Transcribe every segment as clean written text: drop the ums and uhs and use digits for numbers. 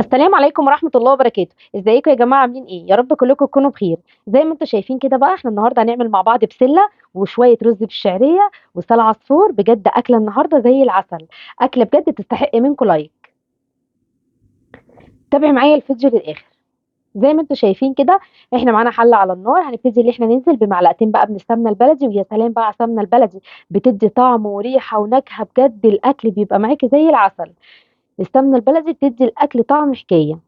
السلام عليكم ورحمة الله وبركاته. ازيكم يا جماعة، عاملين ايه؟ يا رب كلكم تكونوا بخير. زي ما انتم شايفين كده بقى، احنا النهارده هنعمل مع بعض بسلة وشوية رز بالشعرية وسلة عصفور. بجد أكلة النهارده زي العسل، أكلة بجد تستحق منكم لايك. تابعي معايا الفيديو للآخر. زي ما انتم شايفين كده احنا معانا حلة على النار، هنبتدي ان احنا ننزل بمعلقتين بقى من السمنة البلدي. ويا سلام بقى على السمنة البلدي، بتدي طعم وريحة ونكهة، بجد الأكل بيبقى معاكي زي العسل. السمنة البلدي بتدي الأكل طعم حكاية.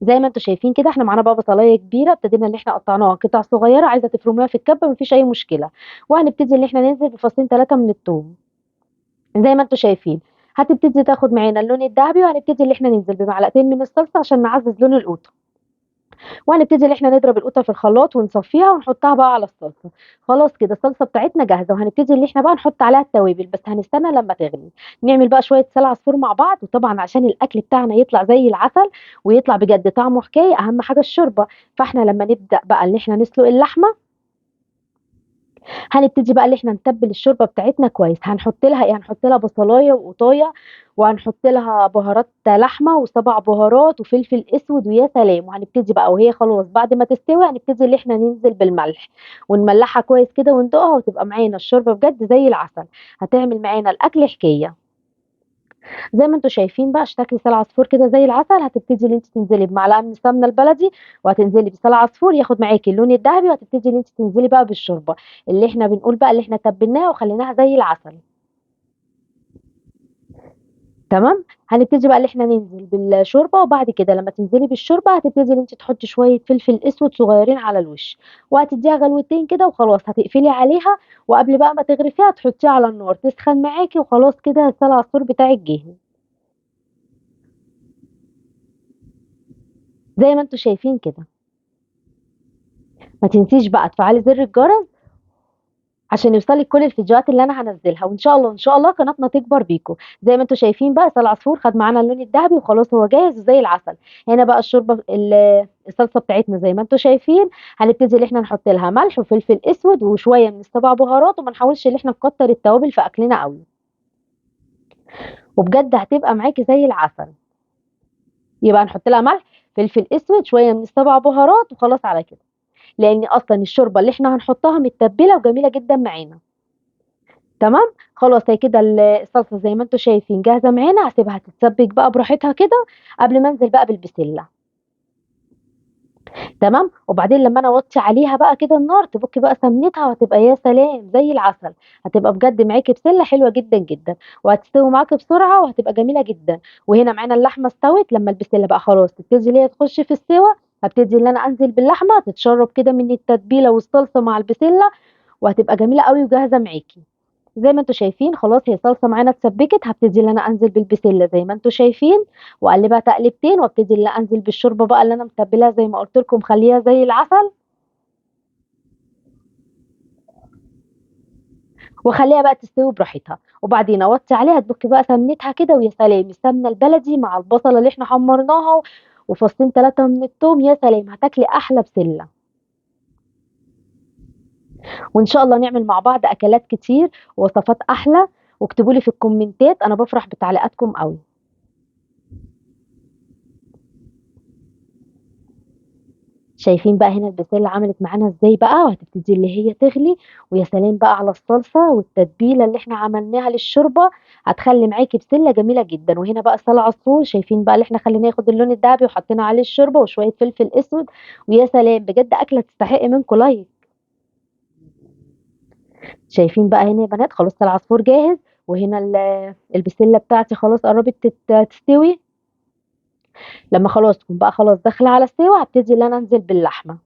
زي ما انتم شايفين كده احنا معانا بقى بصلاية كبيرة، ابتدينا ان احنا قطعناها قطع صغيرة، عايزة تفرميها في الكبة مفيش أي مشكلة. وهنبتدي ان احنا ننزل بفصين 3 من الثوم زي ما انتم شايفين. هتبتدي تاخد معانا اللون الذهبي، وهنبتدي ان احنا ننزل بمعلقتين من الصلصة عشان نعزز لون القوطة. وهنبتدي ان احنا نضرب القوطة في الخلاط ونصفيها ونحطها بقى على الصلصة. خلاص كده الصلصة بتاعتنا جاهزة، وهنبتدي ان احنا بقى نحط عليها التوابل، بس هنستنى لما تغلي. نعمل بقى شوية سلة عصفور مع بعض. وطبعا عشان الاكل بتاعنا يطلع زي العسل ويطلع بجد طعمه حكاية، اهم حاجة الشوربة. فاحنا لما نبدأ بقى ان احنا نسلق اللحمة، هنبتدي بقى ان احنا نتبل الشوربة بتاعتنا كويس. هنحط لها ايه؟ هنحط لها بصلاية وقطاية، وهنحط لها بهارات لحمة وسبع بهارات وفلفل اسود، ويا سلام. وهنبتدي بقى وهي خلاص بعد ما تستوي هنبتدي ان احنا ننزل بالملح ونملحها كويس كده وندوقها، وتبقى معانا الشوربة بجد زي العسل، هتعمل معانا الاكل حكاية. زي ما انتم شايفين بقى شكل سلة عصفور كده زي العسل. هتبتدي ان انت تنزلي بمعلقه من السمنة البلدي، وهتنزلي بسلة عصفور ياخد معاكي اللون الذهبي، وهتبتدي ان انت تنزلي بقى بالشوربه اللي احنا بنقول بقى اللي احنا تبلناها وخليناها زي العسل. تمام. هنبتدي بقى ان احنا ننزل بالشوربه، وبعد كده لما تنزلي بالشوربه هتبتدي ان انت تحطي شوية فلفل اسود صغيرين على الوش، وهتديها غلوتين كده وخلاص هتقفلي عليها. وقبل بقى ما تغرفيها تحطيها على النار تسخن معاكي، وخلاص كده السلة عصفور بتاعك جاهز زي ما انتم شايفين كده. ما تنسيش بقى تفعلي زر الجرس عشان يوصلك كل الفيديوهات اللي انا هنزلها، وان شاء الله ان شاء الله قناتنا تكبر بيكم. زي ما انتم شايفين بقى سلة عصفور خد معانا اللون الذهبي وخلاص هو جاهز وزي العسل. هنا بقى الشوربة الصلصه بتاعتنا زي ما انتم شايفين، هنبتدي ان احنا نحط لها ملح وفلفل اسود وشوية من السبع بهارات، وما نحاولش ان احنا نكتر التوابل في اكلنا قوي، وبجد هتبقى معاكي زي العسل. يبقى نحط لها ملح، فلفل اسود، شوية من السبع بهارات، وخلاص على كده، لان اصلا الشوربة اللي احنا هنحطها متبله وجميلة جدا معانا. تمام. خلاص هي كده الصلصه زي ما انتم شايفين جاهزة معانا. هسيبها تتسبك بقى براحتها كده قبل ما انزل بقى بالبسله. تمام. وبعدين لما انا اوطي عليها بقى كده النار تبك بقى سمنتها، وهتبقى يا سلام زي العسل، هتبقى بجد معاكي بسلة حلوة جدا جدا، وهتستوي معاكي بسرعة وهتبقى جميلة جدا. وهنا معانا اللحمة استوت. لما البسله بقى خلاص تبتدي اللي هي تخش في السوا، هبتدي ان انا انزل باللحمه تتشرب كده من التتبيله والصلصه مع البسله، وهتبقى جميلة قوي وجاهزة معاكي زي ما انتم شايفين. خلاص هي الصلصه معانا اتسبكت، هبتدي ان انا انزل بالبسله زي ما انتم شايفين واقلبها تقلبتين، وابتدي ان انا انزل بالشوربه بقى اللي انا متبلاها زي ما قلت لكم، خليها زي العسل، وخليها بقى تستوي براحتها. وبعدين اوطي عليها تبك بقى سمنتها كده، ويا سلام السمنة البلدي مع البصله اللي احنا حمرناها وفصين 3 من الثوم، يا سلام هتاكلي احلى بسلة. وان شاء الله نعمل مع بعض اكلات كتير ووصفات احلى، واكتبوا لي في الكومنتات، انا بفرح بتعليقاتكم قوي. شايفين بقى هنا البسله عملت معانا ازاي بقى، وهتبتدي اللي هي تغلي، ويا سلام بقى على الصلصه والتتبيله اللي احنا عملناها للشوربه، هتخلي معاكي بسلة جميلة جدا. وهنا بقى السلة عصفور، شايفين بقى اللي احنا خليناه ياخد اللون الذهبي وحطينا عليه الشوربة وشوية فلفل اسود، ويا سلام بجد اكله تستحق منكم لايك. شايفين بقى هنا يا بنات خلاص العصفور جاهز، وهنا البسله بتاعتي خلاص قربت تستوي. لما خلاص تكون بقى خلاص داخله على السوا، هبتدي ان انا انزل باللحمه،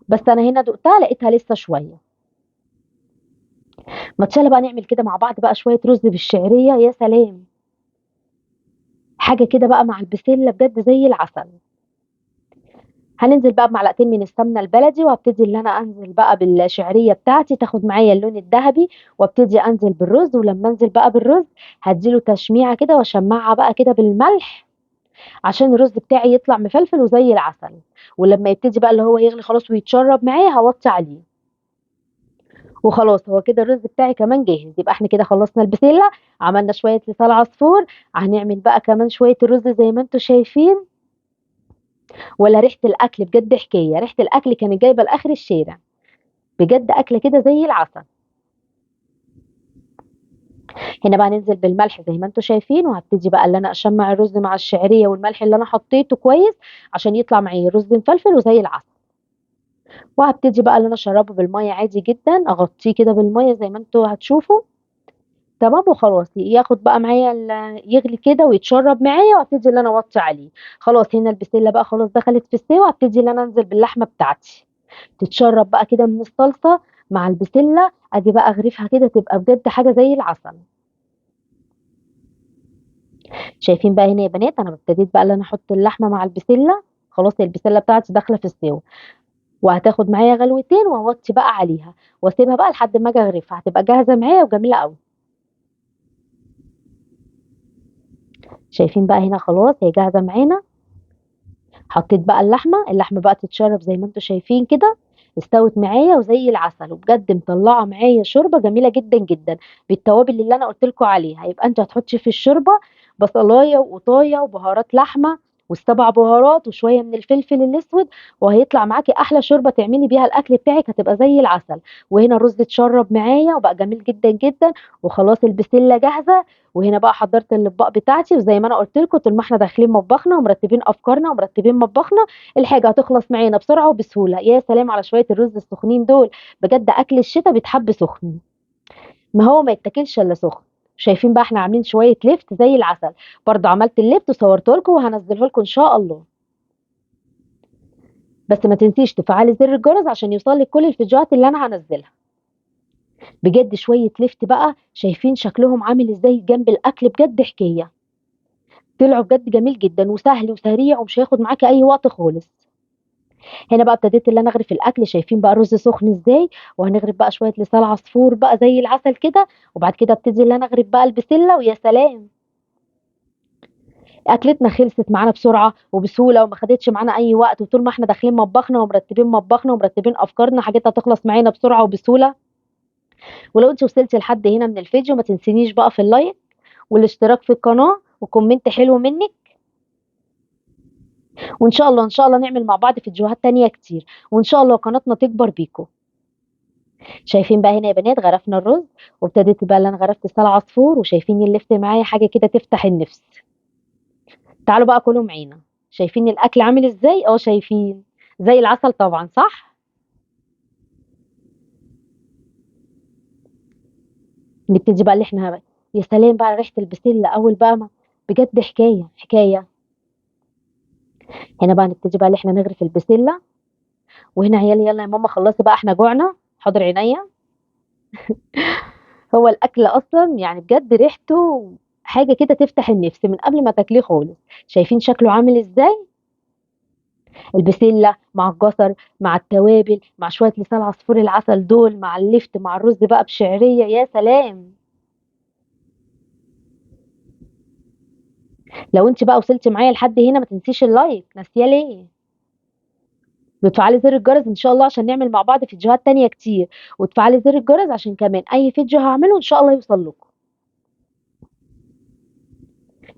بس انا هنا دقتها لقيتها لسه شوية. ما تشالة بقى نعمل كده مع بعض بقى شوية رز بالشعريه، يا سلام حاجة كده بقى مع البسله بجد زي العسل. هننزل بقى بمعلقتين من السمنة البلدي، وهبتدي ان انا انزل بقى بالشعريه بتاعتي تاخد معايا اللون الذهبي، وابتدي انزل بالرز. ولما انزل بقى بالرز هديله تشميعه كده واشمعها بقى كده بالملح عشان الرز بتاعي يطلع مفلفل وزي العسل. ولما يبتدي بقى اللي هو يغلي خلاص ويتشرب معايا هوطي عليه. وخلاص هو كده الرز بتاعي كمان جاهز. يبقى احنا كده خلصنا البسلة، عملنا شوية لسان عصفور، هنعمل بقى كمان شوية الرز زي ما انتم شايفين. ولا ريحة الأكل بجد حكاية، ريحة الأكل كانت جايبة لآخر الشارع، بجد أكلة كده زي العسل. هنا بقى ننزل بالملح زي ما انتم شايفين، وهبتدي بقى اللي انا اشمع الرز مع الشعرية والملح اللي انا حطيته كويس عشان يطلع معايا رز مفلفل وزي العسل. وهبتدي بقى اللي انا اشربه بالمية عادي جدا، اغطيه كده بالمية زي ما انتم هتشوفوا. تمام، وخلاص ياخد بقى معايا يغلي كده ويتشرب معايا، وابتدي اللي انا اوطي عليه. خلاص هنا البسله بقى خلاص دخلت في السوا، هبتدي اللي انا انزل باللحمه بتاعتي تتشرب بقى كده من الصلصه مع البسله. اجي بقى اغرفها كده تبقى بجد حاجة زي العسل. شايفين بقى هنا يا بنات انا ابتديت بقى اللي انا احط اللحمة مع البسله. خلاص البسله بتاعتي داخله في السوا، وهتاخد معايا غلوتين، واوطي بقى عليها واسيبها بقى لحد ما اجي اغرفها، هتبقى جاهزة معايا وجميلة قوي. شايفين بقى هنا خلاص هي جاهزة معانا. حطيت بقى اللحمة، اللحمة بقى تتشرب زي ما انتم شايفين كده، استوت معايا وزي العسل، وبجد مطلعه معايا شوربة جميلة جدا جدا بالتوابل اللي انا قلت لكم عليها. يبقى انتوا هتحطي في الشوربة بصلايه وقطايه وبهارات لحمه والسبع بهارات وشوية من الفلفل الاسود، وهيطلع معاكي احلى شوربة تعملي بيها الاكل بتاعك، هتبقى زي العسل. وهنا الرز اتشرب معايا وبقى جميل جدا جدا، وخلاص البسله جاهزة. وهنا بقى حضرت الاطباق بتاعتي، وزي ما انا قلت لكم طول ما احنا داخلين مطبخنا ومرتبين افكارنا ومرتبين مطبخنا الحاجة هتخلص معانا بسرعة وبسهوله. يا سلام على شوية الرز السخنين دول، بجد اكل الشتاء بيتحب سخن، ما هو ما يتاكلش الا سخن. شايفين بقى احنا عاملين شوية لفت زي العسل، برضو عملت اللفت وصورته لكم وهنزله لكم ان شاء الله. بس ما تنسيش تفعلي زر الجرس عشان يوصلك كل الفيديوهات اللي انا هنزلها. بجد شوية لفت بقى شايفين شكلهم عامل ازاي جنب الاكل، بجد حكاية، طلعوا بجد جميل جدا وسهل وسريع ومش هياخد معاكي اي وقت خالص. هنا بقى ابتديت اللي انا اغرف الاكل، شايفين بقى الرز سخن ازاي، وهنغرف بقى شوية لسان عصفور بقى زي العسل كده، وبعد كده ابتدي اللي انا اغرف بقى البسله، ويا سلام اكلتنا خلصت معانا بسرعة وبسهوله وما خدتش معانا اي وقت. وطول ما احنا داخلين مطبخنا ومرتبين مطبخنا ومرتبين افكارنا حاجتها تخلص معانا بسرعة وبسهوله. ولو انت وصلتي لحد هنا من الفيديو ما تنسينيش بقى في ال like والاشتراك في القناة و comment حلو منك، وان شاء الله ان شاء الله نعمل مع بعض فيديوهات تانية كتير، وان شاء الله قناتنا تكبر بيكم. شايفين بقى هنا يا بنات غرفنا الرز، وابتديت بقى اللي انا غرفت لسان عصفور، وشايفين اللفت معايا حاجة كده تفتح النفس. تعالوا بقى كلوا معانا، شايفين الاكل عامل ازاي؟ شايفين زي العسل طبعا، صح؟ نبتدي بقى اللي احنا يا سلام بقى ريحه البسله اول بقى ما بجد حكاية حكاية. هنا بقى نبتدي بقى اللي احنا نغرف البسله، وهنا عيالي يلا يا ماما خلصي بقى احنا جوعنا، حاضر عينيا. هو الاكل اصلا يعني بجد ريحته حاجة كده تفتح النفس من قبل ما تاكليه خالص. شايفين شكله عامل ازاي؟ البسله مع الجزر مع التوابل مع شوية لسان عصفور العسل دول مع اللفت مع الرز بقى بشعريه، يا سلام. لو انت بقى وصلتي معايا لحد هنا ما تنسيش ال like، ناسيه ليه؟ وتفعلي زر الجرس ان شاء الله عشان نعمل مع بعض فيديوهات تانية كتير، وتفعلي زر الجرس عشان كمان اي فيديو هعمله ان شاء الله يوصل لكم،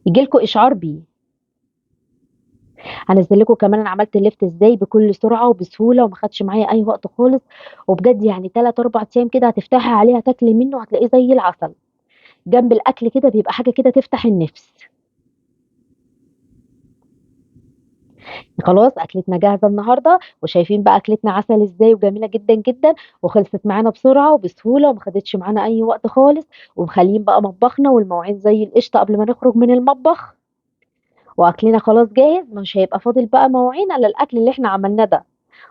يجيلكم اشعار بيه. هنزل لكم كمان انا عملت اللفت ازاي بكل سرعة وبسهوله وما خدش معايا اي وقت خالص، وبجد يعني 3 4 ايام كده هتفتحي عليه هتاكلي منه هتلاقيه زي العسل جنب الاكل كده، بيبقى حاجة كده تفتح النفس. خلاص اكلتنا جاهزة النهارده، وشايفين بقى اكلتنا عسل ازاي وجميلة جدا جدا، وخلصت معانا بسرعة وبسهوله وما خدتش معانا اي وقت خالص، ومخليين بقى مطبخنا والمواعين زي القشطه قبل ما نخرج من المطبخ، واكلنا خلاص جاهز، مش هيبقى فاضل بقى مواعين الا الاكل اللي احنا عملناه ده.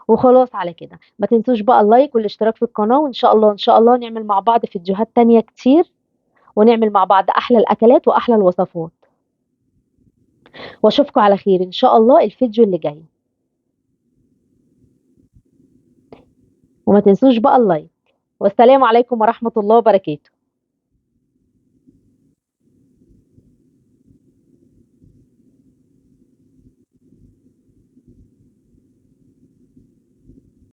وخلاص على كده ما تنسوش بقى ال like والاشتراك في القناة، وان شاء الله ان شاء الله نعمل مع بعض فيديوهات تانية كتير، ونعمل مع بعض احلى الاكلات واحلى الوصفات. واشوفكم على خير ان شاء الله الفيديو اللي جاي، وما تنسوش بقى ال like. والسلام عليكم ورحمة الله وبركاته.